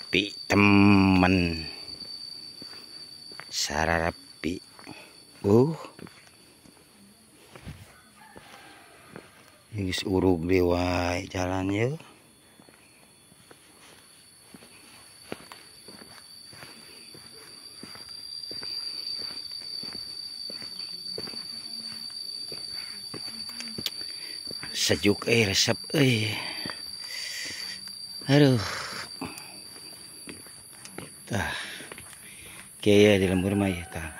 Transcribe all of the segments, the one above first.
Rapi temen. Sararapi. Geus urug deui wae jalan ieu. Sejuk resep euy. Aduh. Tah. Kieu di lembur mah ieu tah.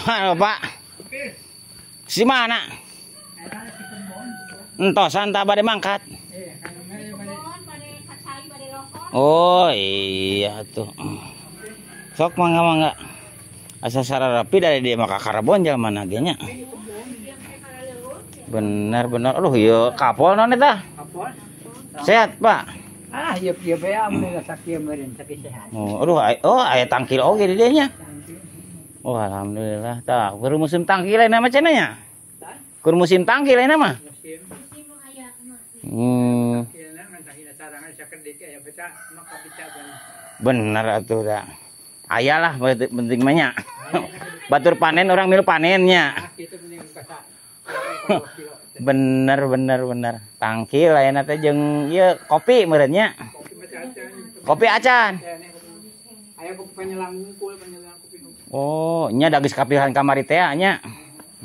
Halo Pak. Si mana? Entosan tak bade mangkat. Oh iya tuh. Sok mangga mangga. Asa sararapi dari dia maka karbon jalan mana ge nya. Bener bener. Aduh ieu kapol naon eta? Kapol. Sehat, Pak? Ah, ieu ieu bae amun sakieu meureun sakit sehat. Oh, aduh oh aya tangkil oge di dieu nya. Oh, alhamdulillah. Tah, keur musim tangkil lain mah cenah nya. Keur musim tangkil lain mah. Bener atuh da. Aya lah penting mah nya. Batur panen orang milu panennya. Bener bener bener. Tangkil lain teh jeung ieu kopi meureun nya. Kopi acan. Oh, nya da geus kapilihan kamari teh nya.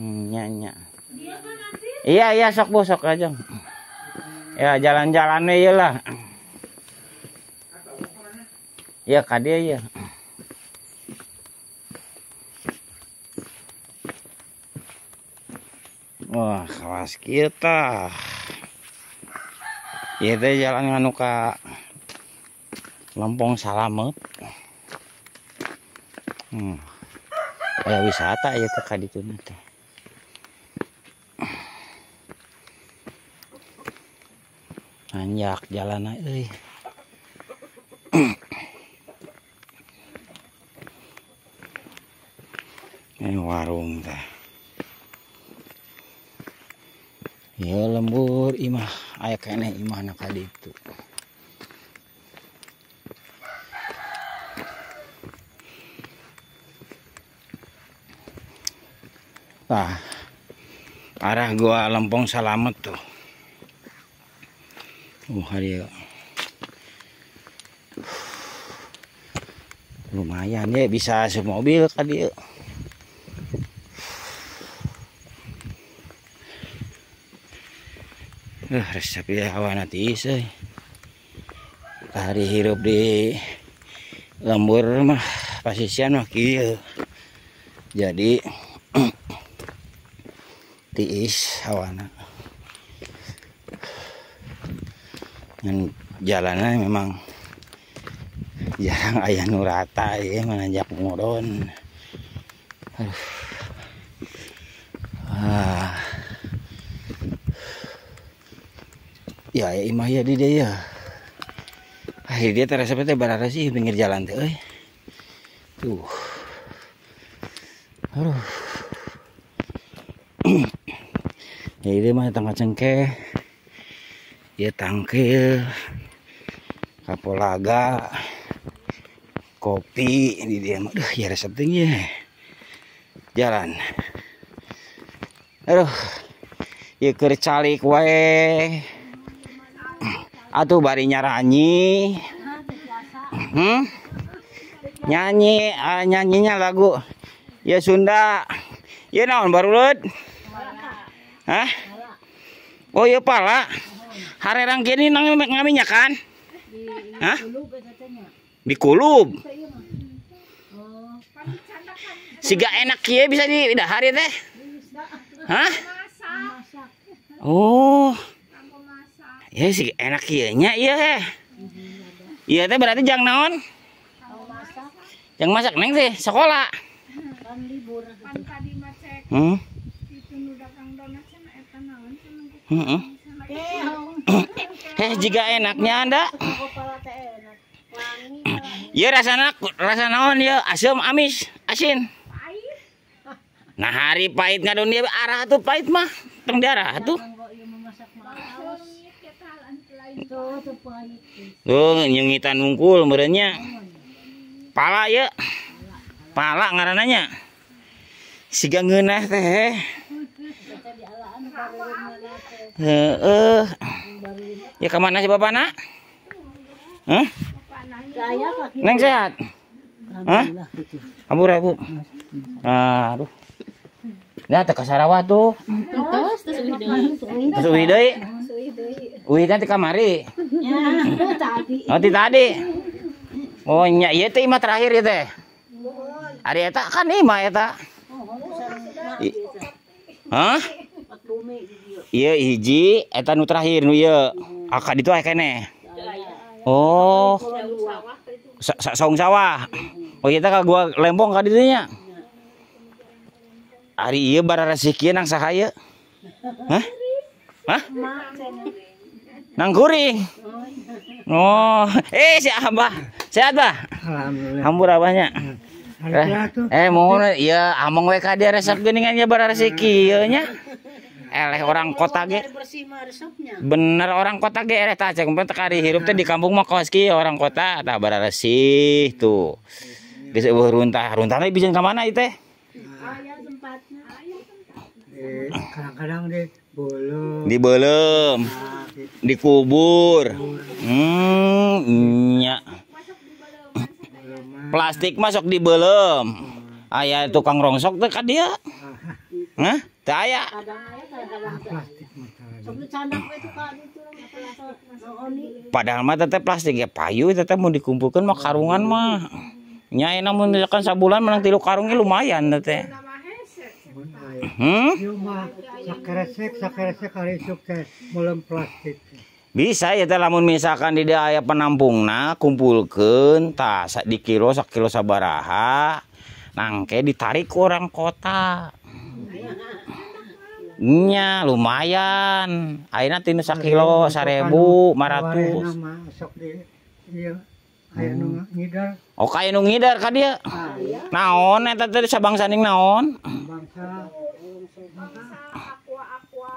Nya nya. Iya iya sok Bu sok aja. Ya jalan-jalan we ieu lah. Ya ka dieu ya. Wah, kawas kieu tah. Ieu teh jalan nganu ka Lempong Salamet. Aya wisata ieu teh ka ditu teh. Nanjak jalanna euy. Ini warung teh. Ya lembur imah aya keneh imahna ka ditu. Tah, arah gua Lempong Salamet tuh. Hari lumayan ya bisa semobil ka dieu. Resep ya hawana tiis euy. Hari hirup di lembur mah pasisian mah kieu. Jadi tiis hawana. Dan jalannya memang jarang aya nu rata ya menanjak ngurun. Aduh. Ah. Ya, ya imah ya di dia ya. Ah, dia terasa teh barara sih pinggir jalan teh euy. Tuh. Aduh. Ya ini mah tangkal cengkeh. Ya tangkil. Kapulaga. Kopi di dia mah. Aduh, ya resep tinggi. Jalan. Aduh. Ya keur calik wae. Atuh bari nyaranyi. Nyanyi, nyanyinya lagu ya Sunda. Ya naon baruleud? Hah? Oh ya pala. Harerang gini nang ngaminyakan? Hah? Dikulub. Siga enak kieu bisa di dahar ya teh? Hah? Oh. Ya sih enak kieu nya ieu heh. Ieu teh berarti jang naon? Jang masak neng teh sekolah. Pan libur. Pan tadi mah cek. Itu nu dagang donat cenah eta naon cenah. Heeh. Heh jika enaknya Anda. Ieu rasana rasa naon ieu? Asem amis, asin. Nah hari pahit ngadon dia arah tuh pahit mah. Tong diarah tuh. Tuh nyengitan wungkul meureunnya. Pala ieu. Pala ngaranna nya. Siga ngeunah teh. Heeh. Ya ka mana si bapana? Hah? Neng sehat? Hah? Ampura Bu. Aduh. Nah, teh ka Sarawak tuh. Terus uih deui. Terus uih deui. Uih teh kamari. Tadi. Oh, ti tadi. Oh, nya ieu teh imah terakhir ieu teh. Ari eta kan imah eta. Hah? Ieu hiji eta nu terakhir nu ieu. Aka ditu aya keneh. Oh. Saung sawah. Oh, ieu teh ka gua lembong ka ditu nya. Ari ieu bararesih kieu nang saha ieu? Hah? Hah? Nang kuring. Oh, si Abah. Sehat, Bah? Alhamdulillah. Hampura abahnya. Mohon ieu among we ka dieu resep geuningan nya bararesih kieu nya. Eleh orang kota ge. Bener orang kota ge eleh tah cek teh kari hirup teh di kampung mah kos kieu orang kota tah bararesih tuh. Geus eueuh runtah. Runtahna dibijeun ka mana ieu teh? Kadang-kadang di belem. Di belem. Dikubur. Nya. Plastik masuk di belem. Aya tukang rongsok teh ka dieu. Hah? Teu aya. Padahal mah teteh plastik ya payu teteh mau dikumpulkan mah karungan mah. Nya ayeuna mun misalkan sabulan menang 3 karung ge lumayan teteh. Sakeresek hari isuk teh melem plastik. Bisa ya teh lamun misalkan di dieu aya penampungna kumpulkeun tah di kilo sakilo sabaraha nangke ditarik ku orang kota. Nya lumayan. Ayeuna tinu sakilo 1.500. Sok di ieu aya nu ngidar. Oh, kaya nu ngidar ka dieu. Naon eta teh sabangsaning naon? Bangsa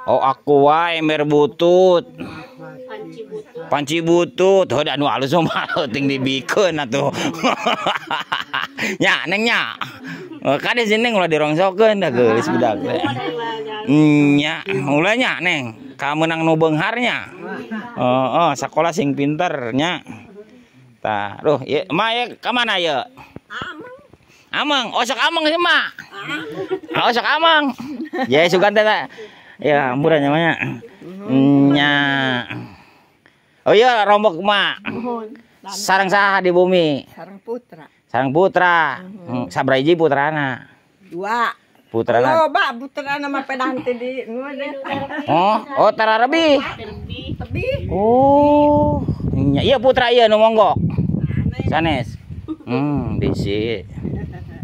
Oh, aqua ember butut. Panci butut. Heuh anu alus mah ting dibikeun atuh. Nya neng nya. Kade si neng ulah dirongsokeun da geulis budak teh. Nya, ulah nya neng. Ka meunang nu beunghar nya. Heeh, sakola sing pinter nya. Tah, duh, ieu ma ieu ka mana ieu? Ameng. Ameng, oh sok ameng sih ma. Oh sok ameng. Ya sugan teh. Ya, ampura nya mah nya. Nya. Oh iya rombok mak. Sareng saha di bumi? Sareng putra. Sareng putra. Sabaraha hiji putrana? 2. Putrana. Loba putrana mah pedah teh di Oh, oh tararebih. Tebih. Oh, nya ieu putra ieu nu monggok. Sanes. Bisi.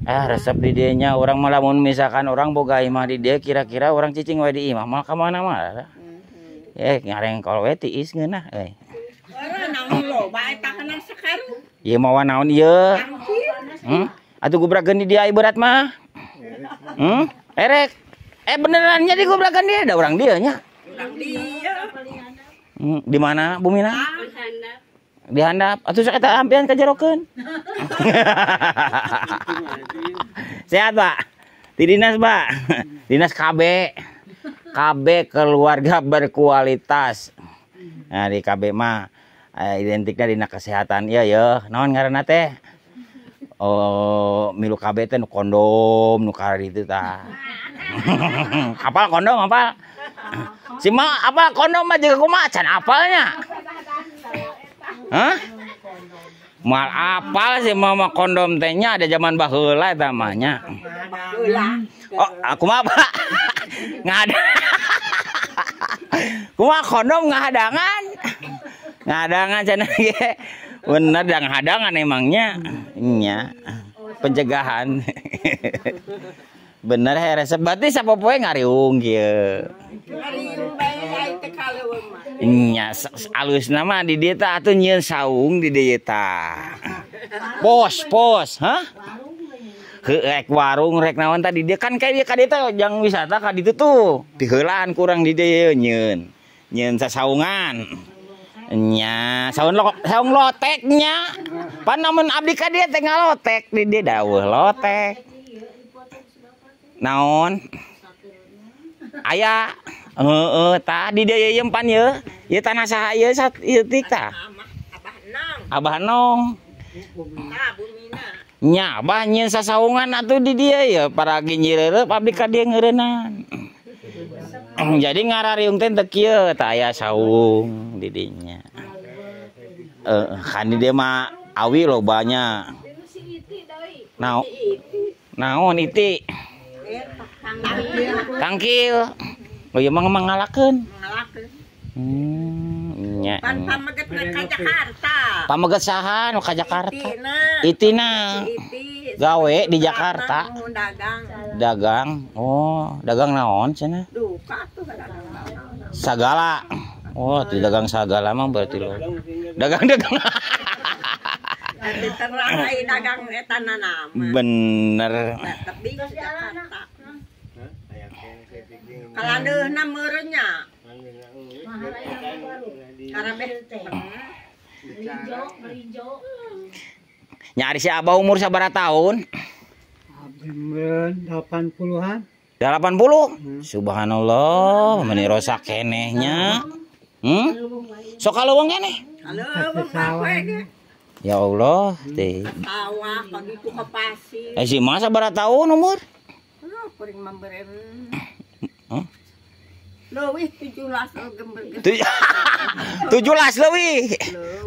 Ah, resep di dieu nya urang mah lamun misalkan orang boga imah di dieu kira-kira orang cicing we di imah mah ka mana mah. Ngarengkol we tiis ngeunah euy. Ieu mawa naon ieu? Atuh gubrakeun di dieu berat mah. Erek. Beneran nya digubrakeun dia da urang dieu nya. Urang dieu. Di mana bumina? Di handap. Atuh sok eta ampian ka jerokeun. Sehat, Pak. Di dinas, Pak. Dinas KB. KB keluarga berkualitas. Nah, di KB mah identiknya dina kesehatan ieu ya. Naon ngaranna teh? Oh, milu KB teh nu kondom nu kararitu tah. Apal kondom apal? Si ma apal kondom mah jeung kumaha can apalnya. Hah? Mal apal sih mama kondom teh nya ada zaman baheula eta mah nya. Oh, aku mah Pak. Ngada. Kumaha kondom ngahadangan? Ngahadangan cenah ge. Bener da ngahadangan emangnya. Nya. Pencegahan. Bener he resep berarti sapopoe ngariung kieu. Ngariung bae ai teh kaleuweung mah. Nya alusna mah di dieu tah atuh nyieun saung di dieu tah. Pos, pos, hah? Rek warung rek naon tadi dia kan kayak dia ka dieu teh jang wisata ka ditu tuh. Piheulaan kurang di dieu nyeun. Nyeun sasaungan. Nya, saung saung lotek nya. Pan namun abdi ka dieu teh ngalotek di dieu daweuh lotek. Naon? Aya heeh tah di dieu ieu pan ieu. Ieu tanah saha ieu ieu tik tah? Abah Nong. Nya abah nyeun sasaungan atuh di dieu ya para ginjireureup abdi ka dieu ngeureunnan. Jadi ngarariung teh teu kieu tah aya saung di dinya. Kan di dieu mah awi lobanya. Naon? Naon iti? Tangkil. Oh ieu mah ngalakeun. Ngalakeun. Nya. Pan pameget ka Jakarta. Pameget saha nu ka Jakarta? Itina. Gawe di Jakarta. Dagang. Dagang. Oh, dagang naon cenah? Duka tuh dagang. Sagala. Oh, di dagang sagala mah berarti lo. Dagang-dagang. Terang ai dagang eta nama. Bener. Tapi di Jakarta. Kalandeuna meureun nya. Nyari si abah umur sabaraha tahun? Abdi meureun 80-an. 80? Subhanallah, meni rosak keneh nya. Sok kaleuweung keneh? Kaleuweung mah ge. Ya Allah, teh. Sawah ka ditu ka pasir. Si mah sabaraha tahun umur? Kuring mah meureun. Hah? Leuwih 17 gember. 17 leuwih.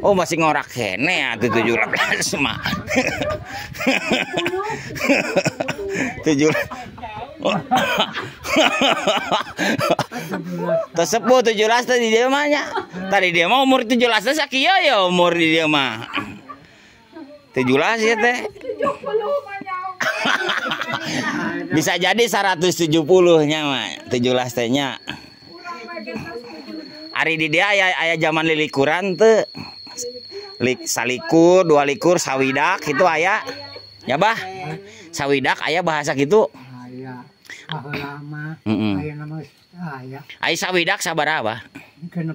Oh, masih ngorak kene atuh 17 mah. 17. Tesepuh 17 teh di dieu mah nya. Tadi dia mah umur 17 teh sakieu ya umur di dieu mah. 17 ya teh. 70 mah nya. Bisa jadi 170 nya mah 17 teh nya. Ari di dia aya zaman lilikuran teu. Salikur, dua likur, sawidak itu aya. Ya bah. Sawidak aya bahasa gitu. Aya. Baheula mah aya nama aya. Ai sawidak sabaraha bah? 60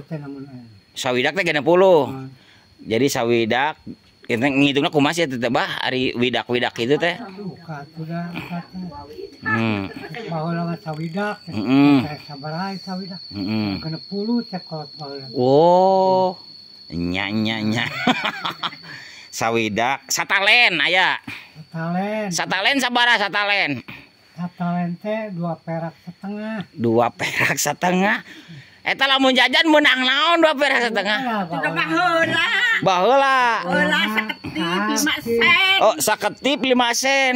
teh namun aya. Sawidak teh 60. Jadi sawidak kita ngitungna kumaha sih teh bah ari widak-widak itu teh. Duka atuh da Baheula mah sawidak. Sabaraha sawidak? 60 teh kolot baheula. Oh. Nya nya nya. Sawidak, satalen aya. Satalen. Satalen sabaraha satalen? Satalen teh 2 perak setengah. 2 perak setengah. Eta lamun jajan menang naon 2 perak setengah? Sudah baheula. Baheula. Baheula saketip 5 sen. Oh, saketip 5 sen.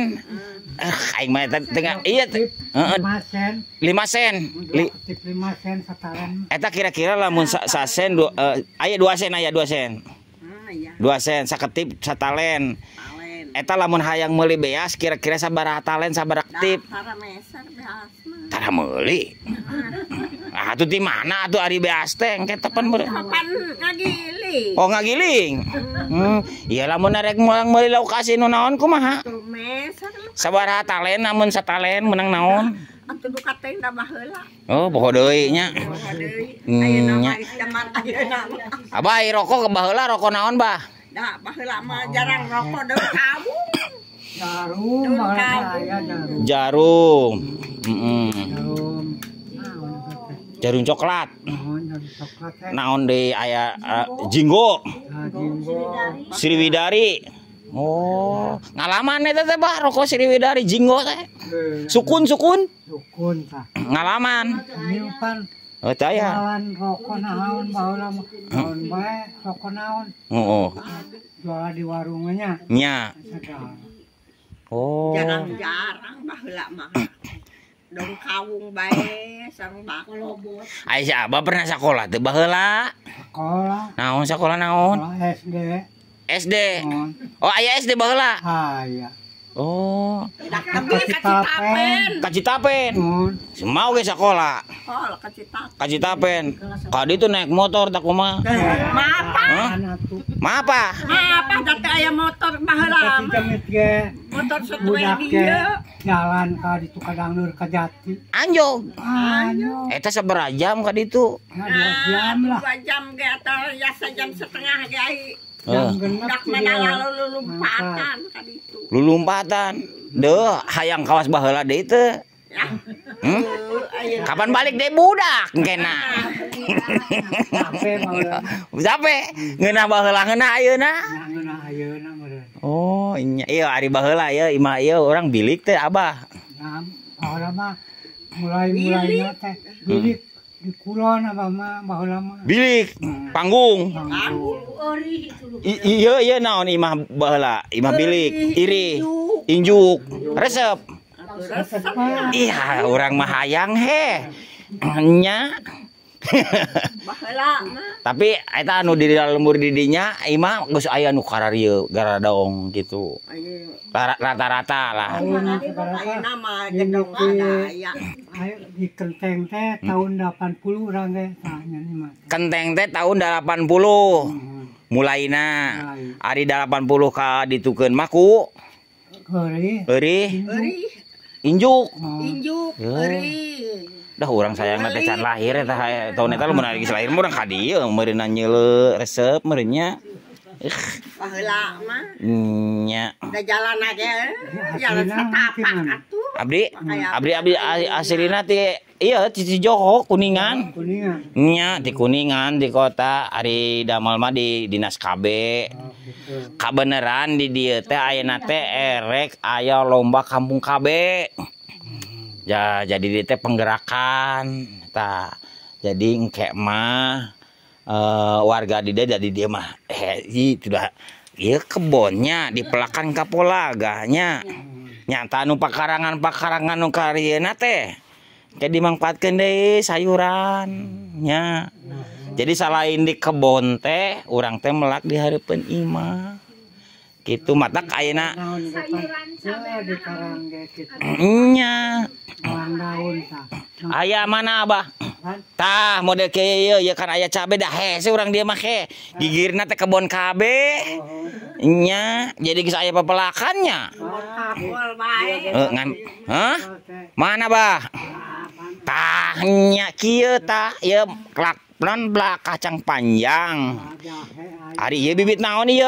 Aing mah eta tengah iya heeh 5 sen. 5 sen. Ketip 5 sen satalen. Eta kira-kira lamun sasen aya 2 sen aya 2 sen. Iya. 2 sen saketip satalen. Eta lamun hayang meuli beas kira-kira sabaraha talen sabaraha ketip? Tara meser beas mah. Tara meuli. Ah atuh di mana atuh ari beas teh engke tepan Kapan ngagiling? Oh ngagiling. Iya lamun arek moal meuli lauk asin nu naon kumaha? Tuh meser. Sabaraha talen lamun satalen menang naon? Atuh duka teh da baheula. Oh poho deui nya. Poho deui. Ayeuna mah zaman ayeuna mah. Abah ai rokok baheula rokok naon bah? Dah baheula mah jarang rokok deui kawung. Jarum baheula aya jarum. Jarum. Jarum. Jarum coklat. Naon jarum coklat teh? Naon deui aya jinggo. Jinggo. Sriwidari. Oh, ngalaman eta teh bah rokok Sriwidari jinggo teh. Sukun sukun. Sukun tah. Ngalaman. Nyimpan. Oh, teh aya. Ngalaman rokok naon baheula mah. Naon bae rokok naon. Heeh. Jual di warungnya. Nya. Oh. Jarang-jarang baheula mah. Dong kawung bae sareng bako. Ai si abah pernah sakola teu baheula? Sekolah. Naon sakola naon? Sekolah SD. SD. Oh, aya SD baheula? Aya. Oh. Ka Citapen. Semau ge sakola. Oh, ka Citapen. Ka Citapen. Ka ditu naik motor tak kumaha? Maapa? Maapa? Maapa da teu aya motor baheula mah. Motor satue dieu. Jalan ka ditu ka Dangneur ka Jati. Anjog. Eta sabaraha jam ka ditu? 2 jam lah. 2 jam ge atau ya sejam setengah ge ai. Jam genep mana lulumpatan ka ditu. Lulumpatan. Deuh, hayang kawas baheula deui teu. Hmm? Kapan balik deh budak engkena. Capek baheula. Capek. Ngeunah baheula ngeunah ayeuna. Ngeunah ayeuna meureun. Oh, nya ieu ari baheula ieu imah ieu urang bilik teh Abah. Nah, baheula mah mulai-mulainya teh bilik di kulon abah mah baheula mah. Bilik, panggung. Iya iya naon imah baheula, imah bilik, iri, injuk, resep. Iya, urang mah hayang he. Nya. Baheula mah. Tapi eta anu di lembur di dinya imah geus aya nu kararieu garadaong gitu. Rata-rata lah. Ayeuna mah gedong aya. Di Kenteng teh tahun 80 urang teh tah nya mah. Kenteng teh tahun 80. Mulaina. Ari 80 ka ditukeun mah ku Euri. Injuk. Injuk, euri. Dah urang sayang teh can lahir eta tahun eta lamun geus lahir mah urang ka dieu meureunna nyeuleu resep meureun nya. Baheula mah. Nya. Da jalan ge jalan setapak atuh. Abdi, abdi aslina ti ieu ti Cijoho Kuningan. Kuningan. Nya di Kuningan di kota ari damel mah di Dinas KB. Kabeneran di dieu teh ayeuna teh erek aya lomba kampung KB. Ya jadi di teh penggerakan tah. Jadi engke mah warga di dia jadi dia mah itu dah ieu kebonnya dipelakan ka polagahnya. Nyata nu pakarangan-pakarangan nu karieuna teh ke dimangfaatkeun deui sayuran nya. Jadi selain di kebon teh urang teh melak di hareupeun imah. Kitu matak ayeuna sayuran cabe di karang ge kitu. Nya. Daun tah. Aya mana Abah? Tah model kieu ieu kan aya cabe dah hese urang dieu mah ke. Gigirna teh kebon KB. Nya, jadi geus aya pepelakannya. Ngan hah? Mana Bah? Tah nya kieu tah ieu klak non blak kacang panjang. Ari ieu bibit naon ieu?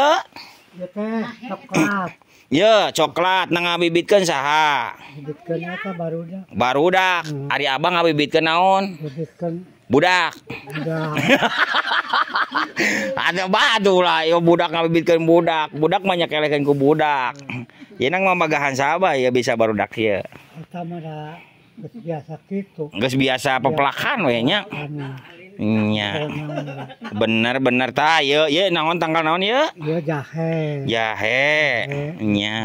Ieu teh coklat. Ye, coklat na ngabibitkeun saha? Bibitkeun eta barudak. Barudak. Ari abang ngabibitkeun naon? Bibitkeun budak. Budak. Ada batu lah, yo budak ngabibitkeun budak. Budak mah nyekelekeun ku budak. Ieu nang mamagahan saha ya bisa barudak ieu. Eta mah da geus biasa kitu. Geus biasa pepelakan we nya. Nya. Bener-bener tah ieu ieu naon tanggal naon ieu? Ieu jahe. Jahe. Nya.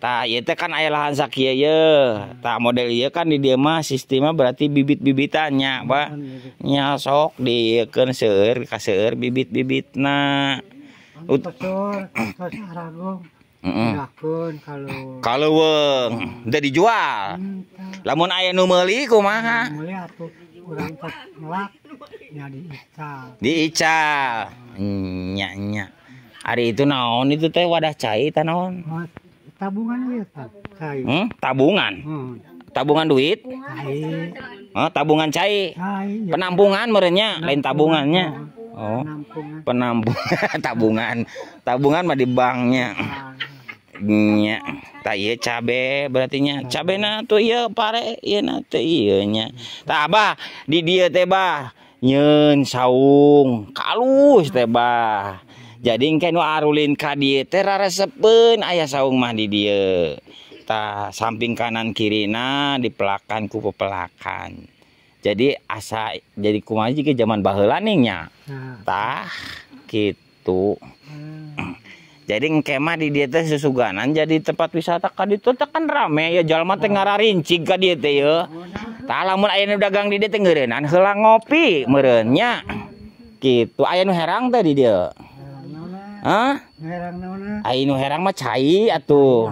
Tah ieu teh kan aya lahan sakieu ieu. Tah model ieu kan di dieu mah sistemna berarti bibit-bibitannya, Pak. Nya sok dieukeun seueur ka seueur bibit-bibitna. Tos aragong. Heeh. Kalau kaleuweung teu dijual. Lamun aya nu meuli kumaha? Meuli atuh urang teh melak nya diical. Diical. Nya nya. Ari itu naon itu teh wadah cai tah naon? Tabungan ieu tah cai. Tabungan. Tabungan duit? Cai. Oh, tabungan cai. Cai. Penampungan meureun nya, lain tabungannya. Oh. Penampungan tabungan. Tabungan mah di banknya. Nya. Tah ieu cabe berarti nya. Cabena tuh ieu pare ieu na teh ieu nya. Tah Abah di dieu teh Bah nyeun saung kalus teh Bah. Jadi engke nu arulin ka dieu teh raresepeun aya saung mah di dieu. Tah samping kanan kirina dipelakan ku pepelakan. Jadi asa jadi kumaha jiga zaman baheula ning nya. Tah kitu. Jadi engke mah di dieu teh susuganan jadi tempat wisata ka ditu teh kan rame ya jalma teh ngararincig ka dieu teh ye. Tah lamun aya nu dagang di dieu teh ngeureunnan heula ngopi meureun nya. Kitu aya nu herang teh di dieu. Hah? Herang naonna? Ai nu herang mah cai atuh.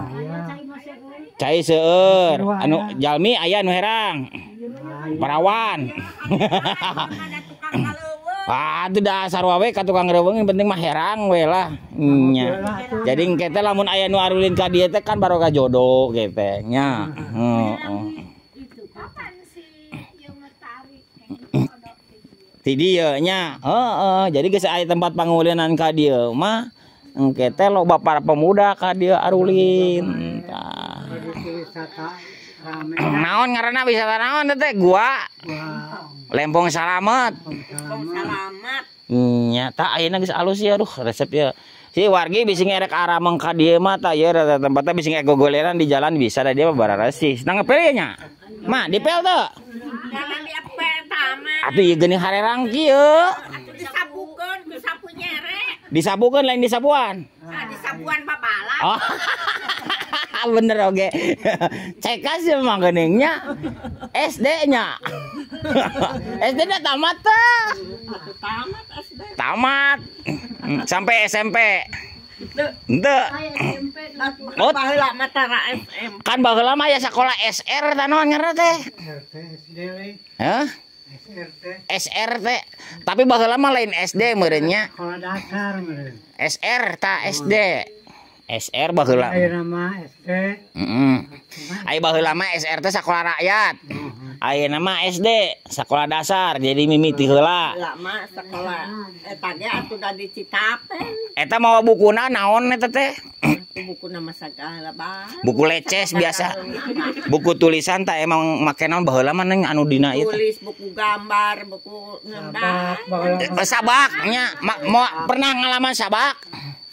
Cai seueur. Anu jalmi aya nu herang. Parawan. Ah, itu dasar wae ka tukang reuweung yang penting mah herang we lah. Nya. Jadi engke teh lamun aya nu arulin ka dieu teh kan baroga jodoh kitu teh nya. Heeh. Kapan si ieu tarik Ti dieu nya. Heeh, jadi geus aya tempat pangulinan ka dieu mah engke teh loba para pemuda ka dieu arulin. Tah. Wisata rame. Naon ngaranna wisata naon teh gua? Lempong Salamet. Lempong Salamet. Nya tah ayeuna geus alus ya aduh resep ya. Si wargi bisi ngerek arameng ka dieu mah tah ieu tempatna bisi ngerek gogoleran di jalan bisa da dia mah bararasih. Nah ngepel ya nya? Ma dipel teu? Jangan diapel tama. Atuh ieu geuning harerang kieu. Atuh disabukeun ku sapu nyere. Disabukeun lain disabuan. Ah disabuan babala. Oh. Bener oge. Cekas ya mah geuning nya. SD nya. SD nya tamat teh. Tamat SD. Tamat. Sampai SMP. Henteu. Oh, baheula mah tara SM. Kan baheula mah aya sakola SR tah naon ngaranna teh? RT SD we. Hah? SRT. SRT. Tapi baheula mah lain SD meureun nya. Sekolah dasar meureun. SR ta SD. SR baheula. Ayeuna mah SD. Heeh. Aya baheula mah SR teh sakola rakyat. Ayeuna mah SD, sekolah dasar. Jadi mimiti heula. Baheula mah sekolah eta ge atuh da di Citapen. Eta mawa bukuna naon eta teh? Buku nama sagala bae. Buku leces biasa. Buku tulisan tak emang make naon baheula mah neng anu dina ieu teh. Tulis buku gambar, buku Sabak baheula. Sabak nya, mau pernah ngalaman sabak?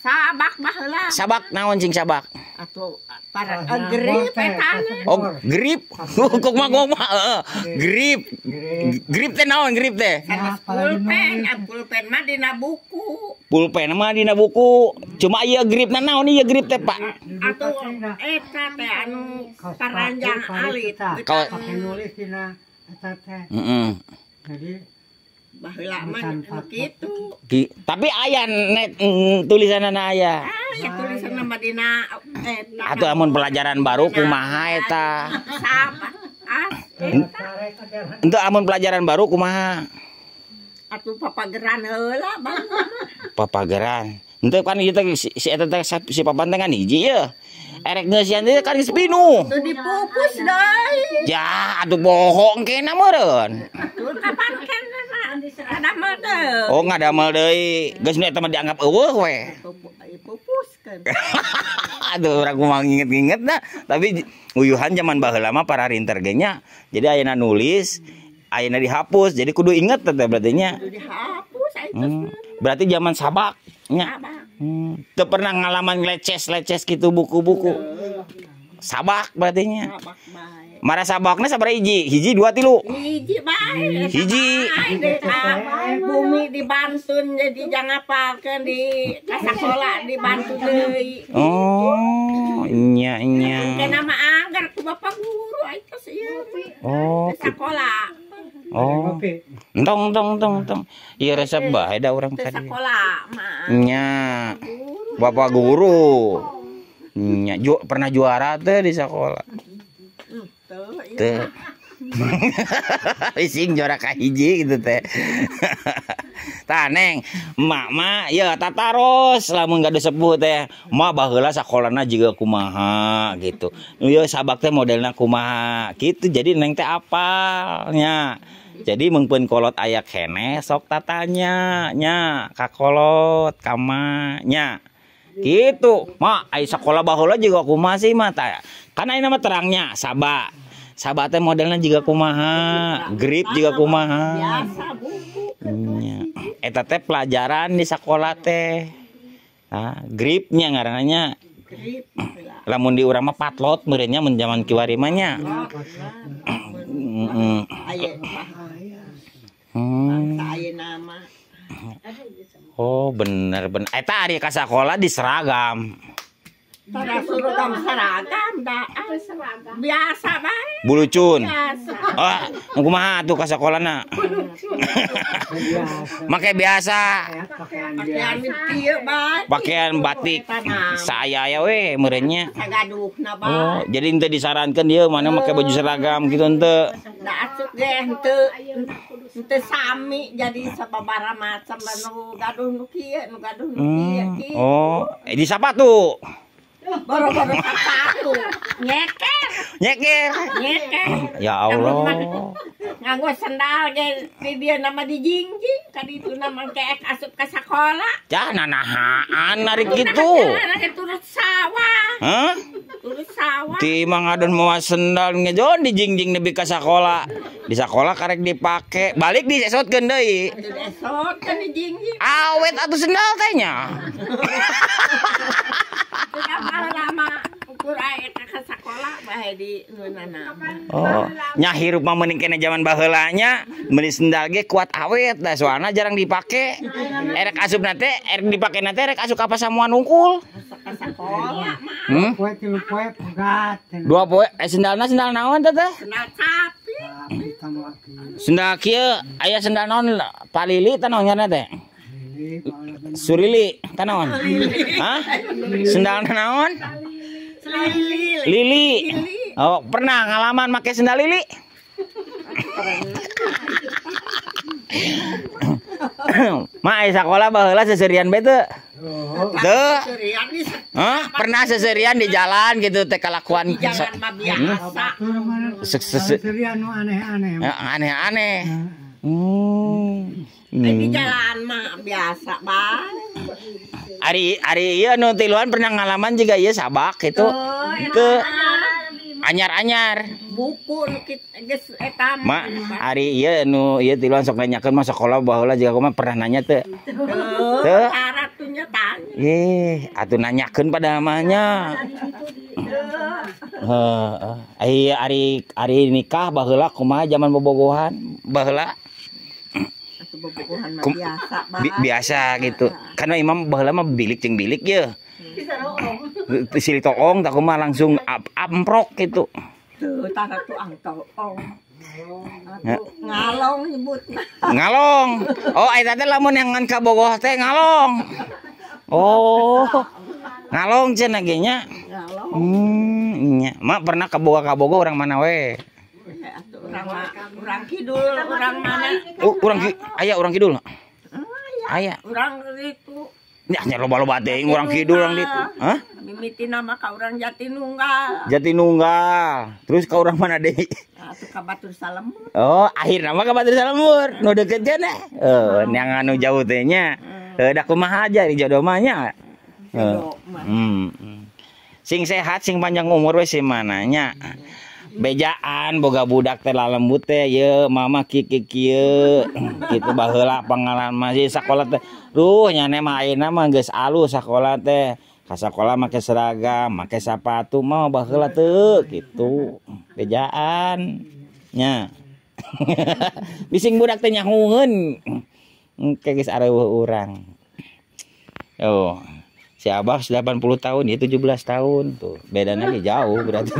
Sabak baheula. Sabak naon cing sabak? Atuh para grip eta. Oh, grip. Kumaha kumaha heeh. Grip. Grip teh naon grip teh? Pulpen, pulpen mah dina buku. Pulpen mah dina buku. Cuma ieu gripna naon ieu grip teh, Pak? Atuh eta teh anu paranjang alit. Kaos pake nulis dina eta teh. Heeh. Jadi baheula mah kitu. Tapi aya net tulisanna aya. Aya tulisanna mah dina eta. Atuh amun pelajaran baru kumaha eta? Sabak. Henteu amun pelajaran baru kumaha? Atuh papageran heula bang. Papageran. Henteu kan ieu teh si eta teh si papan teh kan hiji ye. Erek ngeusian teh kan geus pinuh. Tuh dipupus deui. Ya, atuh bohong kena meureun. Atuh kapan kena mah ngadamel deui. Oh, ngadamel deui. Geus nu eta mah dianggap eueuh we. Pupuskeun. Aduh, urang kumaha nginget-nginget dah. Tapi uyuhan zaman baheula mah para rinter ge nya. Jadi ayeuna nulis, ayeuna dihapus. Jadi kudu inget teh berarti nya. Kudu dihapus aya. Berarti zaman sabak nya. Teu pernah ngalaman leces-leces gitu buku-buku. Sabak berarti nya. Sabak bae. Mara sabakna sabaraha hiji? Hiji, dua, tilu. Hiji bae. Hiji. Bumi dibantun jadi jangan apalkeun di ka sakola dibantu deui. Oh, nya nya. Kena mah anggar ku bapak guru eta ieu. Oh, sakola. Oh. Entong entong entong entong. Ieu resep bae da urang tadi. Sakola mah. Nya. Bapak guru. Nya pernah juara teh di sekolah. Teu. Ising juara kahiji gitu teh. Tah Neng, emak mah ya tataros lamun gaduh sepuh teh. Mah baheula sakolana jiga kumaha gitu. Ieu sabak teh modelna kumaha gitu. Jadi Neng teh apal nya. Jadi mungpun kolot aya keneh sok tatanya nya ka kolot ka ma nya. Gitu. Mak ai sakola baheula jiga kumaha sih mah tah. Kan ayeuna mah terangnya sabak. Sabak teh modelna jiga kumaha, grip jiga kumaha. Biasa buku. Nya. Eta teh pelajaran di sekolah teh. Nah, gripnya ngaranna. Grip. Lamun di urang mah patlot meureun nya mun zaman kiwari mah nya. Heeh. Aya. Ayeuna mah. Oh, bener bener. Eta ari ka sakola di seragam. Tara seragam seragam dah. Biasa bae. Bulucun. Biasa. Ah, kumaha tuh ka sakolana? Make biasa. Pakaian kieu bae. Pakaian batik. Saya ya we meureunnya. Sagaduhna bae. Oh, jadi henteu disarankeun ieu mana make baju seragam gitu henteu. Da asup ge henteu henteu sami jadi sababaraha macam nu gaduh nu kieu, nu gaduh nu kieu kieu. Oh, di sapatu. Boro-boro sepatu nyeker. Nyeker. Nyeker. Ya Allah. Nganggo sendal ge di dieu nama dijingjing ka ditu nama keek asup ka sakola. Cah nanahaan narik kitu. Turut sawah. Hah? Turut sawah. Ti Mang Adon mawa sendal ngejon dijingjing nepi ka sakola. Di sakola karek dipake, balik disesotkeun deui. Disesotkeun dijingjing. Awet atuh sendal teh nya. Lama ukur ae ka sakola bae di nunana. Oh, nya hirup mah mending kene jaman baheula nya, meuni sendal ge kuat awet da soalna jarang dipake. Erek asupna teh, erek dipakena teh erek asup ka pasamuan unggul. Ka sakola mah. Hmm? Poe tilu poe pegat. Dua poe, sendalna sendal naon teh teh? Sendal sapi. Sendal kieu aya sendal naon palili teh naon ngaranna teh? Surili, tanaon? Hah? Sendal naon? Lili. Lili. Oh, pernah ngalaman make sendal lili? Ma aya sakola baheula seserian bae teu? Teu. Hah? Pernah seserian di jalan gitu teh kalakuan jalan mah biasa. Seserian nu aneh-aneh. Aneh-aneh. Di jalan mah biasa bang. Ari ari ieu nu tiluan pernah ngalaman juga ieu sabak gitu. Teu anyar-anyar. Buku nu geus eta mah. Ari ieu nu ieu tiluan sok nanyakeun mah sakola baheula jiga kumaha pernah nanya teu? Teu. Atunya tanya. Ih, atuh nanyakeun pada mah nya. Heeh. Ari ari nikah baheula kumaha jaman bobogohan baheula? Bobogohan mah biasa biasa gitu. Karena imam baheula mah bilik jeung bilik ye. Silih toong tak kumaha langsung amprok gitu. Tuh tara tuang toong. Ngalong nyebutna. Ngalong. Oh, eta teh lamun yang ngan ka bogoh teh ngalong. Oh. Ngalong cenah ge nya. Ngalong. Nya. Mak pernah ka boga urang mana we? Urang kidul, urang mana? Oh, urang aya urang kidul. Aya. Urang ditu. Nya nya loba-loba teuing urang kidul urang ditu. Hah? Mimiti nama ka urang Jatinunggal. Jatinunggal. Terus ka urang mana deui? Atuh ka Batur Salembur. Oh, akhirna mah ka Batur Salembur. Nu deukeut cenah. Heuh, yang anu jauh teh nya. Heuh, da kumaha aja di jodoh mah nya. Jodoh mah. Sing sehat, sing panjang umur we si mananya. Bejaan boga budak teh lalembut teh ye mama kieu kieu kitu baheula pengalaman masih sakola teh duh nyane mah ayeuna mah geus alus sakola teh ka sakola make seragam make sapatu mah baheula teu kitu bejaan nya bising budak teh nyahungeun engke geus areueuh urang. Oh, si Abah 80 tahun, dia 17 tahun tuh. Bedanya lagi jauh berarti.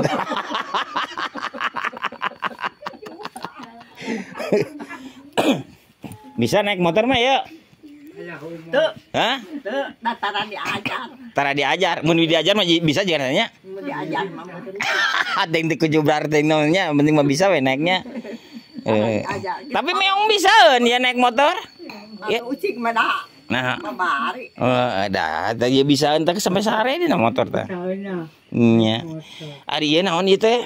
Bisa naik motor mah ya? Tuh. Hah? Tuh, tara diajar. Tara diajar. Mun diajar mah bisa juga nanya. Mun diajar mah. Ada yang dikujubrar teh nya, penting mah bisa we naiknya. Tapi meong bisaeun ya naik motor. Ya ucing mah dah. Nah, babari. Oh, ada, tadi bisa entar sampai sare dina motor teh. Nya. Ari ieu naon ieu teh?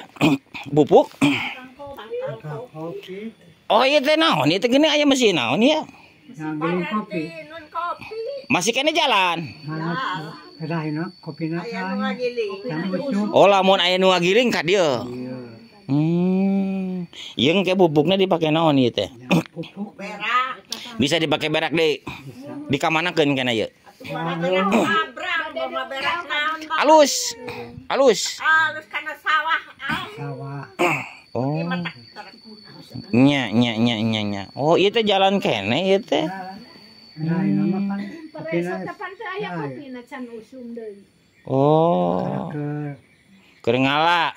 Pupuk. Oh, ieu teh naon? Ieu teh gini aya mesin naon ieu? Kopi. Masih kene jalan. Oh, lamun aya nu ngagiling ka dieu. Ieu engke pupukna dipake naon ieu teh? Pupuk berak. Bisa dipakai berak deui. Dikamanakeun kana ieu? Alus. Alus. Alus kana sawah. Sawah. Oh. Nya nya nya nya nya. Oh, ieu teh jalan kene ieu teh. Nah, Paresa teh pan teh aya kopina can usum deui. Oh. Keur ngala.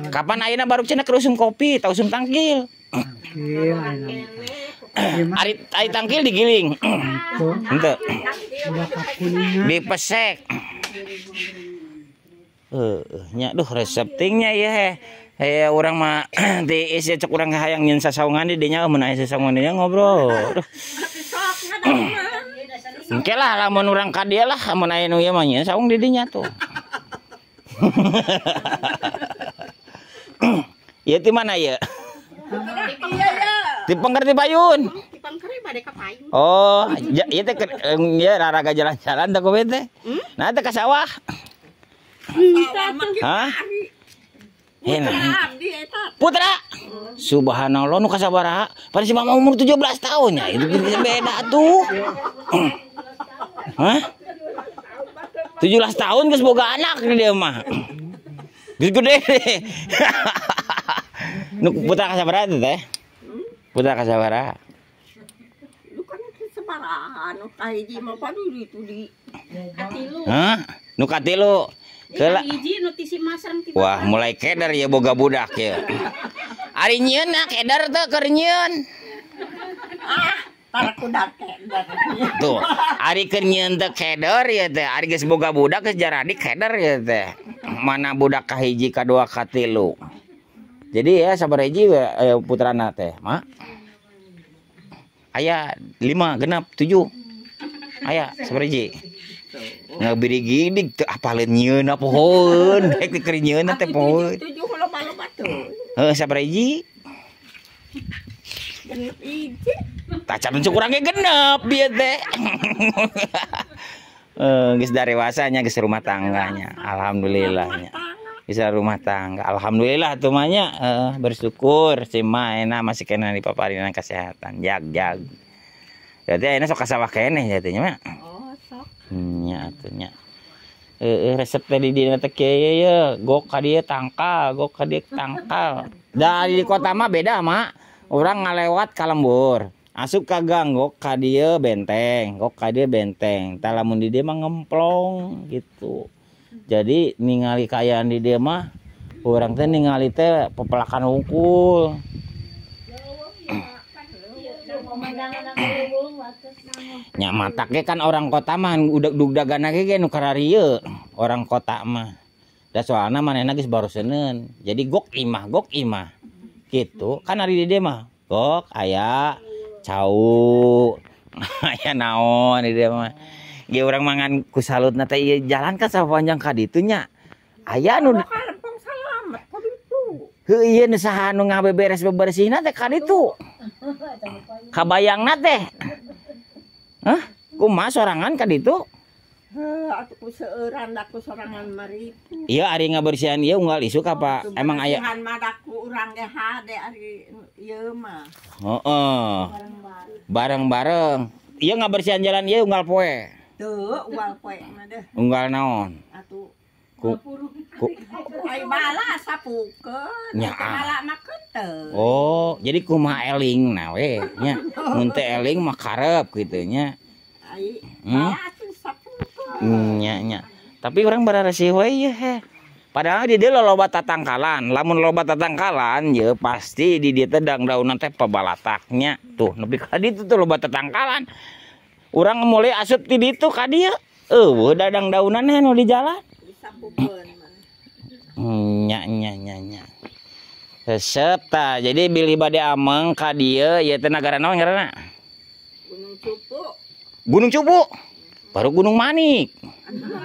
Kapan ayeuna baru cenah keur usum kopi, tah usum tangkil. Tangkil ayeuna. Ari tangkil digiling. Henteu. Dipesek. Nya duh resep tingnya ieu heh. Heh urang mah tiis ya cek urang hayang nyeun sasaungan di dinya mun aya sasaungan di dinya ngobrol. Duh. Engke lah lamun urang ka dieu lah mun aya nu ieu mah nyeun saung di dinya tuh. Ieu ti mana ieu? Di Pengker ti Payun. Di Pengker bade ka Payun. Oh, ieu teh ieu raraga jalan-jalan teh kowe teh. Nah teh ka sawah. Hah? Putra. Subhanallah nu kasabaraha? Pada si mama umur 17 tahun ya. Itu beda tuh. Hah? 17 tahun geus boga anak dia mah. Geus gede. Nu putra kasabaraha teh? Putra kasabaraha? Nu kan sabaraha nu kahiji mah padu ditu di. Katilu. Hah? Nu katilu. Wah, mulai keder ya boga budak ya. Ari nyieun na keder teh keur nyieun. Ah, tarakudak keder. Tuh, ari keur nyieun teh keder ya teh. Ari geus boga budak geus jaradi keder ya teh. Mana budak kahiji, kadua, katilu. Jadi ya sabaraha hiji putrana teh, Mak? Aya 5, 6, 7. Aya sabaraha hiji? Ngabirigidig teu apaleun nyieun pohoeun, rek keur nyieun teh pohoeun. 7 loba-loba tuh. Heuh sabaraha hiji? Genep hiji. Tah can urang ge genep ieu teh. Geus darewasa nya geus rumah tangganya. Alhamdulillah nya. Bisa rumah tangga. Alhamdulillah tuh mah nya bersyukur si mah enak masih kena dipaparina kesehatan. Jag-jag. Berarti ayeuna sok ka sawah keneh jatuhnya mah. Oh, sok. Nya atuh nya. Resep teh di dieu teh kieu ye, gok ka dieu tangkal, gok ka dieu tangkal. Da di kota mah beda mak. Urang ngalewat ka lembur. Asup ka gang gok ka dieu benteng, gok ka dieu benteng. Tah lamun di dieu mah ngemplong gitu. Jadi ningali kaayaan di dieu mah urang teh ningali teh pepelakan hungkul. Nya matak ge kan orang kota mah udah dugdagana ge nu kararieu orang kota mah. Da soalna manehna geus baroseneun. Jadi gok imah gitu. Kan ari di dieu mah gok aya cau aya naon di dieu mah. Ge urang mangan ku salutna teh ieu jalan kan sapanjang ka ditu nya. Aya nu heuh ieu nu saha nu ngabeberes bebersihna teh ka ditu. Kabayangna teh. Hah? Kumaha sorangan ka ditu? Heuh atuh ku seueuran da ku sorangan maritu. Ieu ari ngabersihan ieu unggal isuk apa emang aya? Bersihan mah da ku urang ge hade ari ieu mah. Heeh. Bareng-bareng. Ieu ngabersihan jalan ieu unggal poe. Teu unggal poe mah deuh. Unggal naon? Atuh ku ai bala sapukeun. Bala mah keuteuh. Oh, jadi kumaha eling na we nya. Mun teu eling mah karep kitu nya. Ai bala sapukeun. Nya nya. Tapi urang bararesih we ieu heh. Padahal di dieu loba tatangkalan. Lamun loba tatangkalan ye pasti di dieu teh dangdaunan teh pabalataknya. Tuh nepi ka ditu tuh loba tatangkalan. Urang mulai asup ti ditu ka dieu. Eueuh dadang daunan nu di jalan. Nya nya nya nya. Resep tah. Jadi bilih bade ameng ka dieu ieu teh nagara naon ngaranna? Gunung Cupu. Gunung Cupu. Baru Gunung Manik.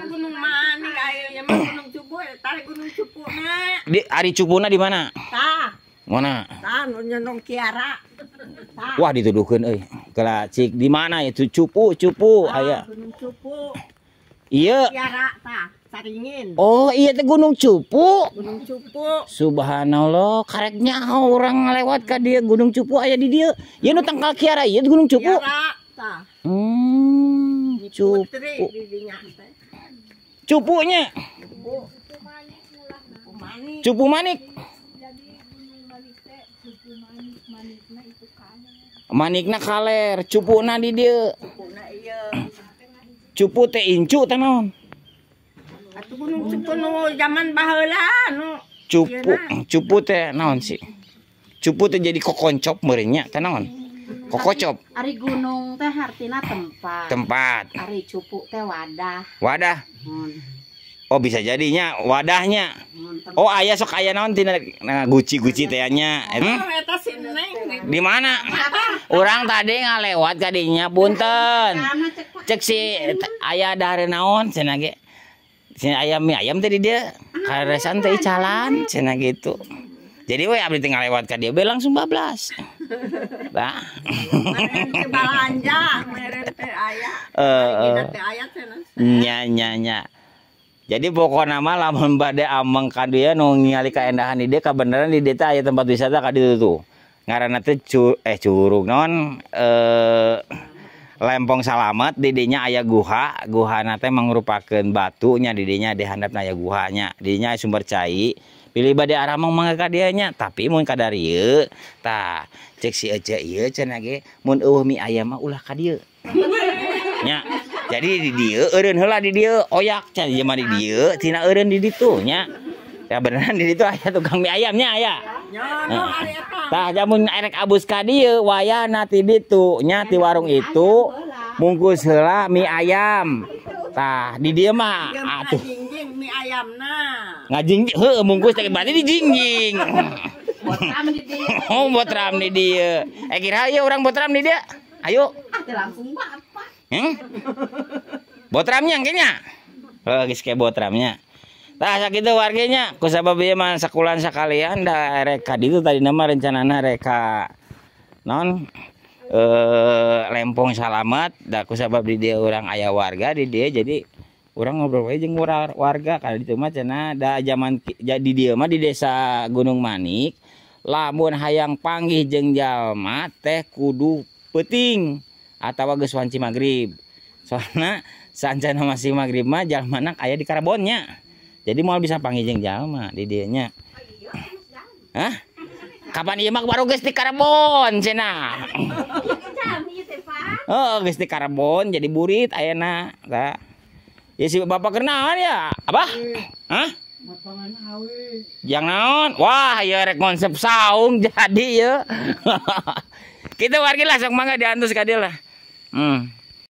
Gunung Manik aya mah Gunung Cupu eta Gunung Cupuna. Di ari Cupuna di mana? Tah. Mana? Tah nu nyondong Kiara. Tah. Wah dituduhkeun euy. Kela cik di mana itu Cupu Cupu aya. Gunung Cupu. Iya. Kiara tah. Saringin. Oh iya teh Gunung Cupu. Gunung Cupu. Subhanallah, kareknya orang ngalewat ka dieu Gunung Cupu aya di dieu. Ieu nu tangkal Kiara ieu Gunung Cupu. Kiara tah. Cupu. Cupunya. Cupu. Cupu manik. Manikna kaler, cupuna di dieu. Cupuna ieu. Cupu teh incu teh naon? Atuh Gunung Cupu nu zaman baheula nu Cupu, cupu teh naon sih? Cupu teh jadi kokoncop meureun nya teh naon? Kokocop. Ari gunung teh artina tempat. Tempat. Ari cupu teh wadah. Wadah. Oh bisa jadinya wadahnya. Oh aya sok aya naon tina nah, guci-guci teh nya. Di mana? Urang tadi ngalewat ka dinya punten. Cek si aya dahar naon cenah ge. Cenah ayam mie ayam teh di dieu. Karesan teh icalan cenah gitu. Jadi we abdi teh ngalewat ka dieu be langsung bablas. Bah. Meren teh balanja, meren teh aya. Heeh. Teh aya cenah. Nya nya nya. Jadi pokokna mah lamun bade ameng ka dieu nu ningali kaendahan di dieu kabeneran di dieu teh aya tempat wisata ka ditu tuh. Ngaranna teh curug naon Lempong Salamet di dinya aya guha, guhana teh mangrupakeun batunya di dinya di handapna aya guhanya, di dinya aya sumber cai. Pilih bade arameng mangga ka dieu nya, tapi mun ka darieu tah cek si Ece ieu cenah ge mun eueuh mie ayam mah ulah ka dieu. Nya. Jadi di dieu eureun heula di dieu oyak cenah ieu mah di dieu tina eureun di ditu nya. Ya beneran di ditu aya tukang mie ayamnya aya. Tah jamun erek abus ka dieu wayahna ti ditu nya ti warung itu mungkus heula mie ayam. Tah di dieu mah atuh ngajingjing mie ayamna. Ngajingjing heueuh mungkus teh berarti dijingjing. Botram di dieu. Oh botram di dieu. Kira ieu urang botram di dieu. Ayo. Ah teh langsung bapak. Botramnya kayaknya. Oh, geus ke botramnya. Tah sakitu warganya ku sabab ieu mah sakulan sakalian da rek ka ditu tadi nama rencanana rek ka non Lempong Salamet da ku sabab di dieu urang aya warga di dieu jadi urang ngobrol we jeung warga ka ditu mah cenah da zaman jadi dieu mah di desa Gunung Manik lamun hayang panggih jeung jalma teh kudu peuting atawa geus wanci magrib. Soalna sancana masih magrib mah jalmana aya di Karbonnya. Jadi moal bisa panggih jeung jalma di dieu nya. Hah? Kapan ieu mah baru geus di Karbon cenah. Oh, geus di Karbon jadi burit ayeuna. Tah. Ya si bapak kenaon ya? Apa? Hah? Motongan awi. Yang naon? Wah, ya rek konsep saung jadi ya. Kita wargi lah sok mangga diantus ka dieu lah.